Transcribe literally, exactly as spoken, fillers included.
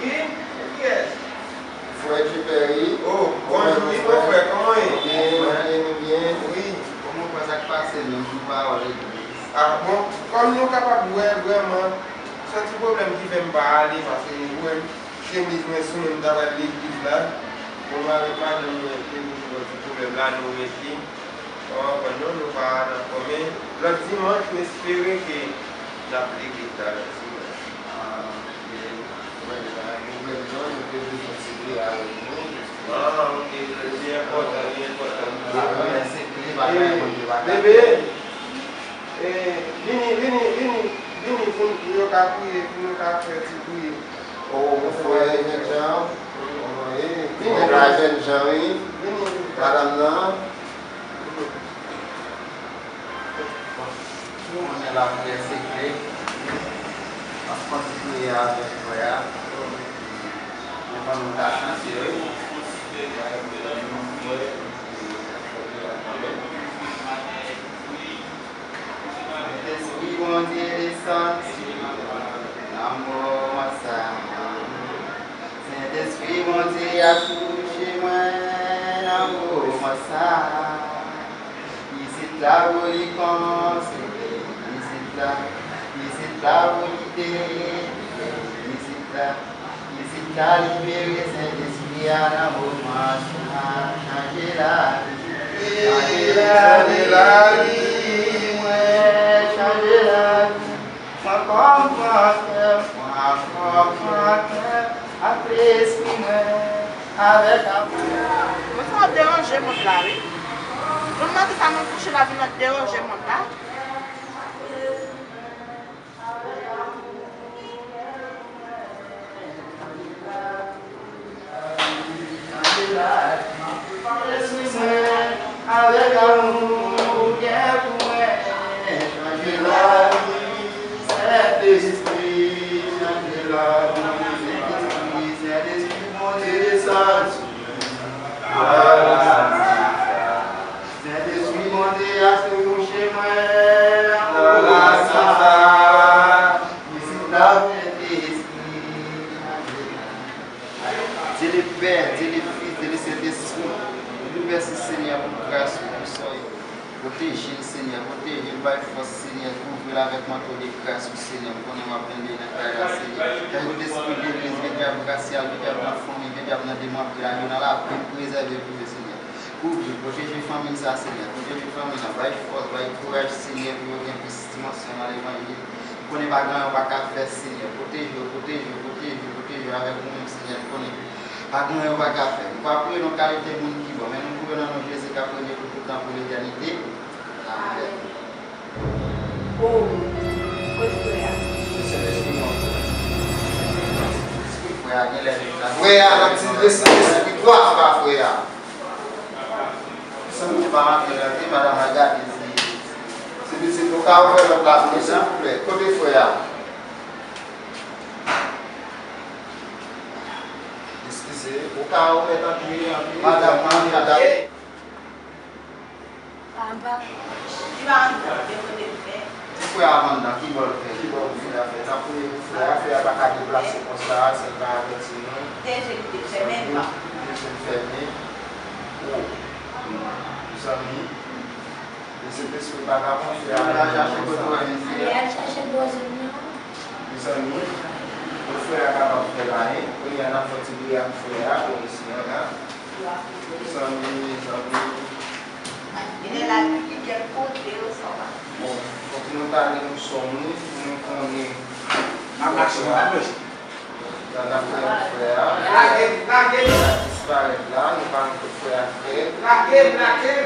Wi, e kiyès? Frè Jupè, wi. Oh, bonjou, wi, mon frè, kòman w ye? Byen, nou byen, nou byen. Wi. Kòman w fè, sa k pase menm, pou pawòl legliz? Ah, bon, kòm nou kapab wè, vrèman, se yon ti pwoblèm ki fè m pa ale, paske nou wè m chemiz mwen sou mwen, m ta pral legliz la. Bon, mwen avèk madanm mwen, te toujou gen ti pwoblèm la, nou rete. Ou konprann non, nou pa nan kòman. Lòt dimanch, m espere ke n ap legliz la lòt dimanch. Ah, ok. Wè, nou pa gen pwoblèm non, nou te bezwen ti priye avèk nou. Ah, ok, li enpòtan, li enpòtan. Nou pa konn se priye, pa gen moun ki pa ka. Bebe, eh, vini, vini, vini, vini pou, pou yo ka priye, pou nou ka fè ti priye. Oh, mon frè, jèn jan. Vini. Nèg la jèn jan, wi. Vini. Madanm nan. Bon, nou konnen lapriyè se kle. N ap kontinye avèk frè a. Mwen, ban nou ta chante, wi. Sentespri Bondye desann sou mwen nan moman sa. Sentespri Bondye a touche mwen nan moman sa. Isit la pou li kòmanse, isit la, isit la pou li termine, isit la, isit la libere Sentespri a nan moman sa. Chanje lavi, chanje lavi mwen, chanje lavi. Pran kò m, pran kè m, pran kò m, pran kè m, ak lespri mwen, avèk amou. Mwen sa ap deranje mond la, wi. Mond nan te sa nan kouche la vin ap deranje mond la. Avèk amou ou gen pou mwen, chanje lavi, Sentespri, chanje lavi, Sentespri, Sentespri Bondye desann sou mwen. Sentespri Bondye a touche mwen, nan moman sa. Isit la, Sentespri, chanje lavi. Dye le Pè, Dye le Fis, Dye le Sentespri, nou mèsi, Senyè, pou gras ou, pou sa w ye. Pwoteje l, Senyè, pwoteje l, bay fòs, Senyè, kouvri l avèk manto de gras ou, Senyè. M konnen w ap bende nan kay la, Senyè. Fè tout espri de legliz, gen dyab rasyal, gen dyab nan fanmi, gen dyab nan demon ap vin ak yo nan lapè, prezève pou yo, Senyè. Kouvri, pwoteje fanmi sa, Senyè. Pwoteje fanmi nan, bay fòs, bay kouraj, Senyè, pou yo gen plis dimansyon nan levanjil. M konnen pa gen anyen w pa ka fè, Senyè. Pwoteje yo, pwoteje yo, pwoteje yo, pwoteje yo avèk ou menm, Senyè. M konnen pa gen anyen w pa ka fè. Nou pa priye nan kalite moun ki bon, men nou priye nan non Jezi k ap rene pou tout tan, pou letènite. Amèn. Oh, kot frè a? Frè a, gen lè li la. Frè a, nan ti lespri, lespri dwa anba frè a. Sanble pa antre la, ke madanm la gade, se, se pitit nou ka ouvè lòt la pou nou, silvouplè. Kote frè a? Eskize, ou ka omèt antre, antre. Madanm, antre, antre. Papa. Li pa anndan, de kote l fè. Ti frè a anndan, ki bò l fè? Ki bò pou frè a fè? N ap priye pou frè a, frè a pa ka deplase konsa, sèl ka avèti nou. Deje li te fèmen, pa. Deje l fèmen. O, mezanmi. Mesye Tesfil pa ka pran frè a nan men nou konsa. Ale al chache bòzin nan. Mezanmi, pou frè a kapab fè layen, kounye a n ap fè ti priyè pou frè a, pou misye an la. Mezanmi, mezanmi. Genlè l al pike kèk kote, ou sa w pa. Bon, fòk nou tande nou sòm wi, pou nou konnen. M ap mache, m ap mache. Nan lapriyè frè a. Lage, lage. Frè a disparèt la, nou pa konn kot frè a fè. Lage, lage.